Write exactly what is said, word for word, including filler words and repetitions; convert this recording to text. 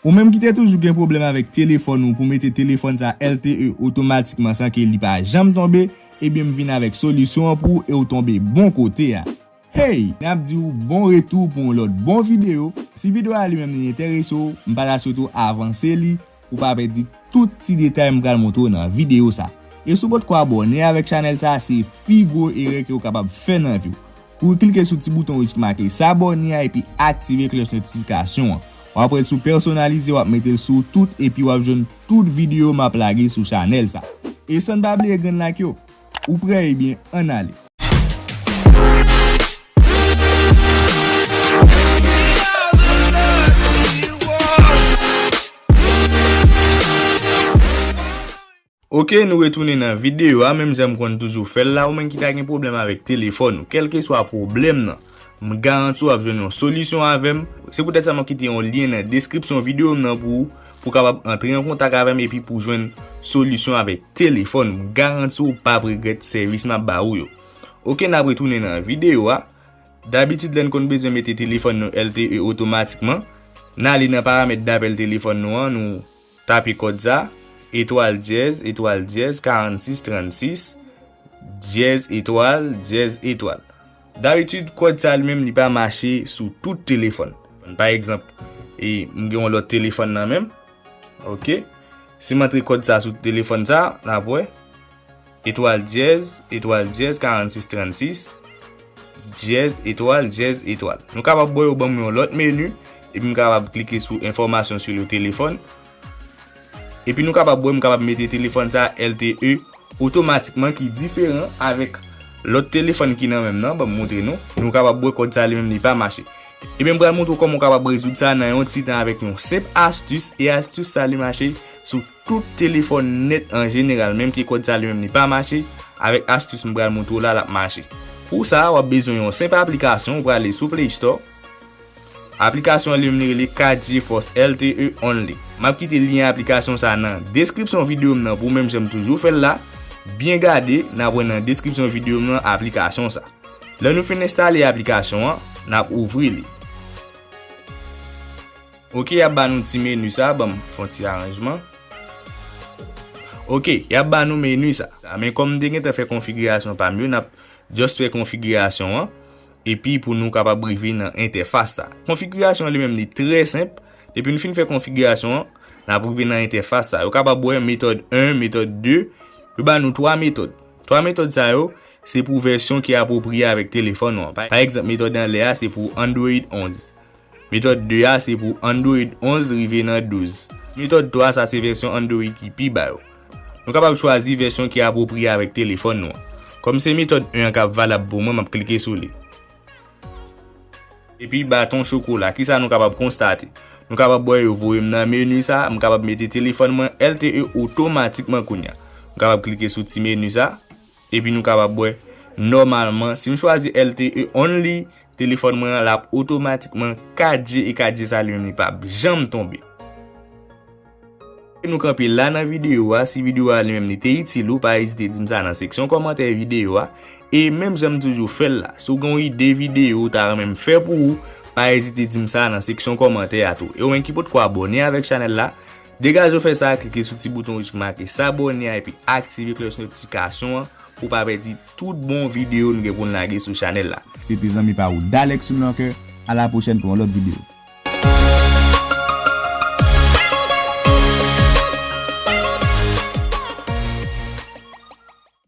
Ou menm ki te toujou gen pwoblèm avèk telefòn ou pou mete telefòn sa L T E otomatikman san ke li pa janm tonbe, ebyen m vin avèk solisyon an pou ou e w tonbe bon kote a. Hey! N ap di w bon retou pou yon lòt bon videyo. Si videyo a li menm li enterese w, m pa ta swete w avanse li pou w pa pèdi tout ti detay m pral montre w nan videyo sa. E si w potko abòne avèk chanèl sa, se pi gwo erè ke w kapab fè nan vi w. Kouri klike sou ti bouton wouj ki make s'abonner a epi aktive klòch notifikasyon an. W ap wè l sou pèsonalize, w ap mete l sou tout epi w ap jwenn tout videyo m ap lage sou chanèl sa. E san n pa bliye grenn like yo. Ou prè? Ebyen, ann ale. Ok, nou retounen nan videyo a, menm jan m konn toujou fè l la, ou menm ki ta gen pwoblèm avèk telefòn ou, kèlkeswa pwoblèm nan, m garanti w ap jwenn yon solisyon avè m. Se poutèt sa m ap kite yon lyen nan deskripsyon videyo m nan pou ou, pou w kapab antre an kontak avè m epi pou w jwenn solisyon avèk telefòn ou. M garanti w p ap regrèt sèvis m ap ba ou yo. Ok, n ap retounen nan videyo a. Dabitid, lè n konn bezwen mete telefòn nou L T E otomatikman, n ale nan paramèt dapèl telefòn nou an, nou tape kòd sa, etwal dyèz, etwal dyèz, karannsis, trannsis, dyèz, etwal, dyèz, etwal. Dabitid, kòd sa li menm li pa mache sou tout telefòn. Pa egzanp, e, m gen yon lòt telefòn nan men m. Ok. Si m antre kòd sa sou telefòn sa, n ap wè. Etwal dyèz, etwal dyèz, karannsis, trannsis, dyèz, etwal, dyèz, etwal. Nou kapab wè yo ban m yon lòt meni, epi m kapab klike sou enfòmasyon sou le téléphone. Epi nou kapab wè m kapab mete telefòn sa L T E otomatikman ki diferan avèk lòt telefòn ki nan men m nan, ban m montre nou. Nou kapab wè kòd sa li menm li pa mache. Ebyen, m pral montre w kòman w kapab rezoud sa nan yon ti tan avèk yon senp astis, e astis sa li mache sou tout telefòn nèt an jeneral, menm ke kòd sa li menm li pa mache, avèk astis m pral montre w la, l ap mache. Pou sa, w ap bezwen yon senp aplikasyon, ou prale sou Play Store. Aplikasyon an li menm li rele Kat G Force L T E Only. M ap kite lyen aplikasyon sa nan deskripsyon videyo m nan pou w, menm jan m toujou fè l la. Byen gade, n ap wè nan deskripsyon videyo m nan aplikasyon sa. Lè nou fin enstale aplikasyon an, n ap ouvri li. Ok, y ap ba nou ti meni sa, ban m fè yon ti aranjman. Ok, y ap ba nou meni sa. Men kòm m te gentan fè konfigirasyon pa m yo, n ap just fè konfigirasyon an, epi pou nou kapab rive nan entèfas sa. Konfigirasyon an li menm li trè senp. Depi nou fin fè konfigirasyon an, n ap rive nan entèfas sa. Yo kapab wè metòd en, metòd de, yo ba nou twa metòd. Twa metòd sa yo, se pou vèsyon ki apwopriye avèk telefòn ou an. Pa, pa egzanp, metòd anlè a, se pou Android onz. Metòd de a, se pou Android onz rive nan douz. Metòd twa, sa se vèsyon Android ki pi ba yo. Nou kapab chwazi vèsyon ki apwopriye avèk telefòn nou an. Kòm se metòd en an k ap valab pou mwen, m ap klike sou li. Epi baton chokola, kisa nou kapab konstate? Nou kapab wè yo voye m nan meni sa, m kapab mete telefòn mwen L T E otomatikman kounye a. M kapab klike sou ti meni sa, epi nou kapab wè nòmalman, si m chwazi L T E only, telefòn mwen an l ap otomatikman kat G, e kat G sa li menm li p ap janm tonbe. Nou kanpe la nan videyo a. Si videyo a li menm li te itil ou, pa ezite di m sa nan seksyon kòmantè videyo a. E menm jan m toujou fè l la, si w gen yon ide videyo ou ta renmen m fè pou ou, pa ezite di m sa nan seksyon kòmantè a tou. E ou menm ki potko abòne avèk chanèl la, degaje w fè sa, klike sou ti bouton wouj ki make s'abonner a epi aktive klòch notifikasyon an pou w pa pèdi tout bon videyo nou gen pou n lage sou chanèl la. Se te zanmi pa ou Dalex Soulnanker. A la pwochèn pou yon lòt videyo.